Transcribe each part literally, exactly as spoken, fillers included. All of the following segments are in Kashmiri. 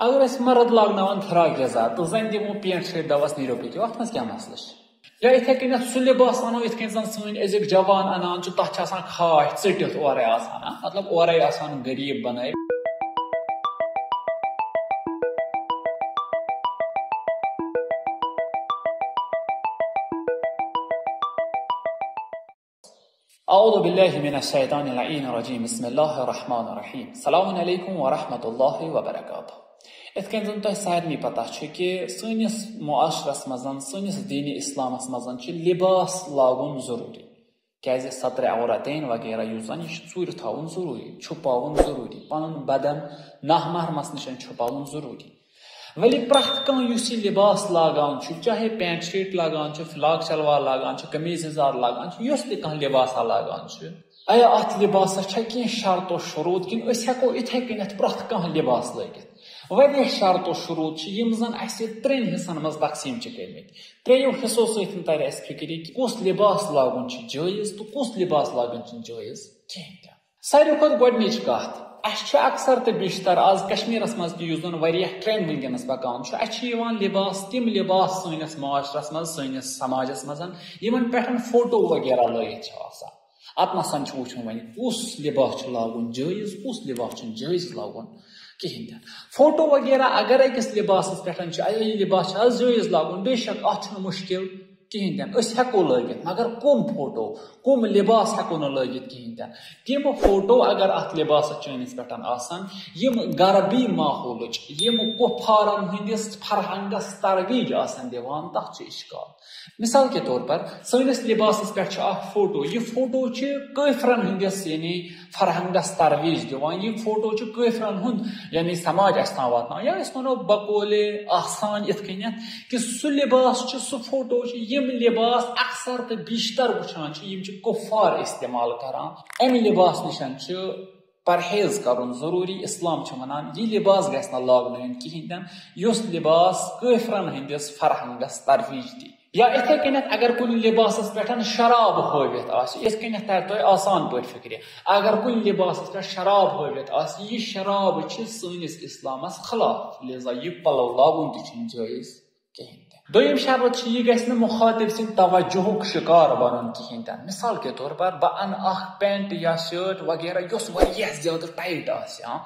اگر أسۍ مرد لاگناوان فراک یزار تہٕ زَنہِ دِمو پینٹ شٲٹ دَپوس نیٖرِو پٔکِو، اَتھ منٛز کیٛاہ مسلہٕ چھُ؟ یا یِتھے کٔنٮ۪تھ سُہ لباس وَنو، یِتھ کٔنۍ زَن سٲنۍ أزِکۍ جوان اَنان چھِ، تَتھ چھِ آسان خاش ژٔٹِتھ اورَے آسان، ہا؟ مطلب اورَے آسان غریٖب بَنٲوِتھ۔ اعوذ باللہ من الشیطان اللعین الرجیم۔ بسم اللہ الرحمن الرحیم۔ السلام علیکم ورحمۃ اللہ وبرکاتہ۔ یِتھ کٔنۍ زَن تۄہہِ سارنٕے پتہ چھُ کہِ سٲنِس معاشرس منٛز، سٲنِس دین اسلامس منٛز چھُ لباس لاگُن ضروٗری، کیازِ ستر عورتین وغیرہ یُس زَن، یہِ چھُ ژوٗرِ تھاوُن ضروٗری، چھُپاوُن ضروٗری، پنُن بدن نامحرمس نِش چھُپاوُن ضروٗری۔ ولی پرٛٮ۪تھ کانٛہہ یُس یہِ لباس لاگان چھُ، چاہے پینٹ شیٹ لاگان چھُ، فراک شلوار لاگان چھُ، قمیٖض یزار لاگان چھُ، یُس تہِ کانٛہہ لباسا لاگان چھُ، ایا اتھ لباسس چھا کینٛہہ شرط و شروٗط، کِنہٕ أسۍ ہٮ۪کو اِتھے کٔنٮ۪تھ پرٛٮ۪تھ کانٛہہ لباس لٲگِتھ؟ واریاہ شرط و شروٗط چھِ، یِم زن اسہِ ترٛٮ۪ن حصن منٛز تقسیٖم چھِ کٔرمٕتۍ۔ ترٛیٚیو حصو سۭتۍ ترِ اسہِ فکرِ کہِ کُس لباس لاگُن چھُ جٲیز تہٕ کُس لباس لاگُن چھُنہٕ جٲیز کِہینۍ تہِ۔ ساروی کھۄتہٕ گۄڈٕنِچ کَتھ، اَسہِ چھُ اکثر تہٕ بیشتر آز کشمیٖرَس منٛز تہِ، یُس زَن واریاہ ٹرینڈ وٕنکیٚنَس پَکان چھُ، اَسہِ چھِ یِوان لباس، تِم لباس سٲنِس معاشرَس منٛز، سٲنِس سماجَس منٛز، یِمَن پٮ۪ٹھ فوٹو وغیرہ لٲگِتھ چھِ آسان۔ اَتھ نَسَن چھُ وٕچھُن وۄنۍ کُس لباس چھُ لاگُن جٲیز، کُس لباس چھُنہٕ جٲیز لاگُن کِہیٖنۍ تہِ نہٕ۔ فوٹو وغیرہ اگر أکِس لباسَس پٮ۪ٹھ چھُ، اَے یہِ لباس چھُ آز جٲیز لاگُن، بے شک اَتھ چھُنہٕ مُشکل کِہیٖنۍ تہِ نہٕ۔ أسۍ ہٮ۪کو لٲگِتھ، مگر کٕم فوٹو، کٕم لباس ہٮ۪کو نہٕ لٲگِتھ کِہیٖنۍ تہِ نہٕ۔ تِم فوٹو اگر اَتھ لباسَس چٲنِس پٮ۪ٹھ آسَن، یِم غربی ماحولٕچ، یِم کُفارَن ہٕنٛدِس فرہنگَس ترویج آسَن دِوان، تَتھ چھُ اِشکال۔ مثال کے طور پر، سٲنِس لباسَس پٮ۪ٹھ چھُ اَکھ فوٹو، یہِ فوٹو چھِ کٲفرَن ہٕنٛدِس، یعنی فرہنگس ترویج دِوان۔ یہِ فوٹو چھُ کٲفرن ہُنٛد، یعنی سماج اَسہِ تام واتناوان۔ یا أسۍ وَنو بقولِ آسان یِتھ کٔنٮ۪تھ کہِ سُہ لباس چھُ، سُہ فوٹو چھُ، یِم لباس اکثر تہٕ بیشتر وٕچھان چھِ، یِم چھِ کُفار استعمال کران۔ اَمہِ لباس نِش چھُ پرہیز کرُن ضروٗری۔ اسلام چھُ وَنان، یہِ لباس گژھِ نہٕ لاگنہٕ یُن کِہیٖنۍ تہِ نہٕ، یُس لباس کٲفرن ہٕنٛدِس فرہنگس ترویج دی۔ یا یِتھے کٔنٮ۪تھ اگر کُنہِ لباسس پٮ۪ٹھ شراب ہٲوِتھ آسہِ، یِتھ کٔنٮ۪تھ ترِ تۄہہِ آسان پٲٹھۍ فِکرِ، اگر کُنہِ لباسس پٮ۪ٹھ شراب ہٲوِتھ آسہِ، یہِ شراب چھِ سٲنِس اسلامس خلاف، لہذا یہِ پلو لاگُن تہِ چھُنہٕ جٲیز کِہیٖنۍ تہِ۔ دوٚیِم شرط چھِ، یہِ گژھِ نہٕ مُخاطب سٕنٛدِ توجہُک شکار بنُن کِہیٖنۍ تہِ نہٕ۔ مثال کے طور پر، بہٕ انہٕ اکھ پینٹ یا شٲٹ وغیرہ یۄس واریاہ زیادٕ ٹایٹ آسہِ، ہاں،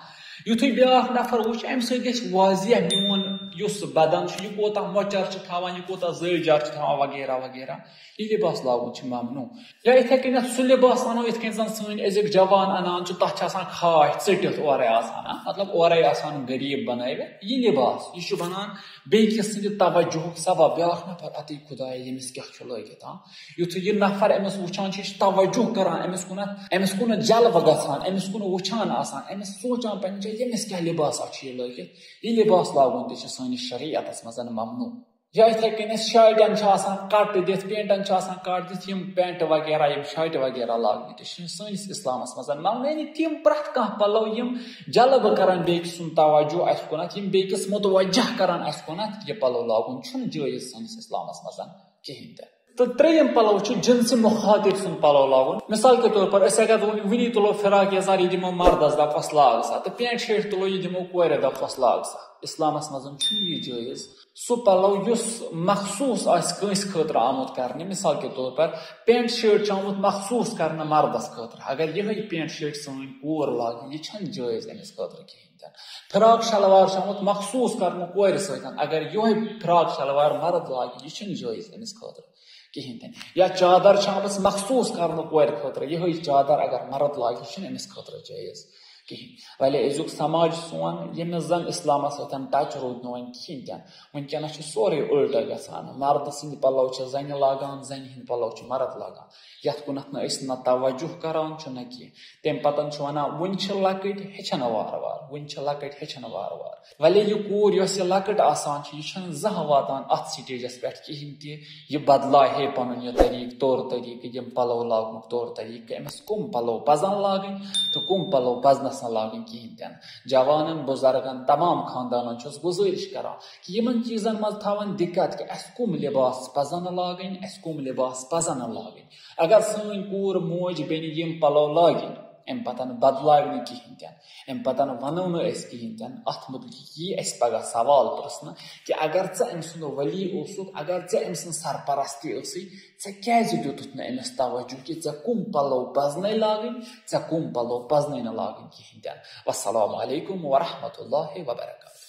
یُتھُے بیٛاکھ نفر وٕچھِ، اَمہِ سۭتۍ گژھِ واضح میون یُس بدن چھُ، یہِ کوٗتاہ مۄچر چھُ تھاوان، یہِ کوٗتاہ زٲوۍ جار چھُ تھاوان، وغیرہ وغیرہ۔ یہِ لباس لاگُن چھُ ممنوع۔ یا یِتھے کٔنٮ۪تھ سُہ لباس وَنو، یِتھ کٔنۍ زَن سٲنۍ أزِکۍ جوان اَنان چھِ، تَتھ چھِ آسان خاش ژٔٹِتھ اورَے آسان، ہا؟ مطلب اورَے آسان غریٖب بَنٲوِتھ۔ یہِ لباس، یہِ چھُ بَنان بیٚیہِ کِس سٕنٛدِ توجہُک سبب، بیٛاکھ نفر، اَتٕے خۄدایا، ییٚمِس کیٛاہ چھُ لٲگِتھ، ہا؟ یُتھُے یہِ نفر أمِس وٕچھان چھُ، یہِ چھُ توجہ کران أمِس کُنتھ، أمِس کُن جلوٕ گژھان، أمِس کُن وٕچھان آسان، أمِس سونٛچان پننہِ جایہِ، ییٚمِس کیٛاہ لباسا چھُ یہِ لٲگِتھ۔ یہِ لباس لاگُن تہِ چھُ سٲنِس شریعتس منٛز ممنوع۔ یا یِتھے کٔنۍ أسۍ شاٹٮ۪ن چھِ آسان کٹ دِتھ، پینٹن چھِ آسان کٹ دِتھ، یِم پینٹ وغیرہ، یِم شاٹہِ وغیرہ لاگنہِ تہِ چھِ سٲنِس اسلامس منٛز ممنوع۔ یعنی تِم پرٛٮ۪تھ کانٛہہ پلو یِم جلب کرن بیٚیہِ سُنٛد توجہ اَسہِ کُنتھ، یِم بیٚیہِ کِس متوجہ کرن اَسہِ کُنتھ، یہِ پلو لاگُن چھُنہٕ جٲیز سٲنِس اسلامس منٛز کِہیٖنۍ تہِ۔ تہٕ ترٛیٚیِم پلو چھُ جنسِ مخاطب سُنٛد پلو لاگُن۔ مثال کے طور پر، أسۍ اگر وٕنی، وٕنی تُلو فراک یزار، یہِ دِمو مردس، دپوس لاگ سا، تہٕ پینٹ شیٹ تُلو، یہِ دِمو کورِ، دپوس لاگ سا۔ اسلامس منٛز چھُنہٕ یہِ جٲیز۔ سُہ پلو یُس مخصوٗص آسہِ کٲنٛسہِ خٲطرٕ آمُت کرنہٕ، مثال کے طور پر پینٹ شیٹ چھُ آمُت مخصوٗص کرنہٕ مردس خٲطرٕ، اگر یِہوٚے پینٹ شیٹ سٲنۍ کوٗر لاگہِ، یہِ چھَنہٕ جٲیز أمِس خٲطرٕ کِہیٖنۍ تہِ نہٕ۔ فراک شلوار چھُ آمُت مخصوٗص کرنہٕ کورِ سۭتۍ، اگر یِہوٚے فراک شلوار مرد لاگہِ، یہِ چھُنہٕ جٲیز أمِس خٲطرٕ کِہیٖنۍ تہِ نہٕ۔ یا چادر چھِ آمٕژ مخصوٗص کرنہٕ کورِ خٲطرٕ، یِہوٚے چادر اگر مرد لاگہِ، یہِ چھُنہٕ أمِس خٲطرٕ جٲیز کِہیٖنۍ۔ ولی أزیُک سماج سون، ییٚمِس زن اسلامس سۭتۍ ٹچ روٗد نہٕ وۄنۍ کِہیٖنۍ تہِ نہٕ، وٕنکیٚنس چھُ سورُے اُلٹہٕ گژھان۔ مردٕ سٕنٛدۍ پلو چھِ زنہِ لاگان، زنہِ ہٕنٛدۍ پلو چھِ مرد لاگان، یتھ کُنتھ نہٕ أسۍ نہ توجہ کران چھُ نہ کینٛہہ۔ تمہِ پتن چھُ ونان، وُنہِ چھِ لۄکٕٹۍ، ہیٚچھن وارٕ وارٕ، وُنہِ چھِ لۄکٕٹۍ، ہیٚچھن وارٕ وارٕ۔ ولی یہِ کوٗر یۄس یہِ لۄکٕٹ آسان چھِ، یہِ چھَنہٕ زانٛہہ واتان اتھ سٹیجس پٮ۪ٹھ کِہیٖنۍ تہِ، یہِ بدلاے ہے پنُن یہِ طریٖقہٕ، طور طریٖقہٕ، یِم پلو لاگنُک طور طریٖقہٕ، أمِس کٕم پلو پزن لاگٕنۍ تہٕ کٕم پلو پزنس نہٕ لاگٕنۍ کِہیٖنۍ تہِ نہٕ۔ جوانن، بُزرگن، تمام خاندانن چھُس گُزٲرِش کران کہِ یِمن چیٖزن منٛز تھاوَن دِقت کہِ اَسہِ کٕم لباس پزن لاگٕنۍ، اَسہِ کٕم لباس پزن نہٕ لاگٕنۍ۔ اگر سٲنۍ کوٗر، موج، بیٚنہِ یِم پلو لاگن، امہِ پتہٕ بدلاوِ نہٕ کِہیٖنۍ تہِ نہٕ، امہِ پتہٕ ونو نہٕ أسۍ کِہیٖنۍ تہِ نہٕ۔ اتھ مُتعلق یی اسہِ پگاہ سوال پرژھنہٕ کہِ اگر ژٕ أمۍ سُنٛد ولی اوسُکھ، اگر ژےٚ أمۍ سٕنٛز سرپرستی ٲسٕے، ژےٚ کیازِ دیُتُتھ نہٕ أمِس توجہ کہِ ژےٚ کٕم پلو پزنے لاگٕنۍ، ژےٚ کٕم پلو پزنے نہٕ لاگٕنۍ کِہیٖنۍ تہِ نہٕ؟ والسلام علیکم ورحمۃ اللہ وبرکاتہ۔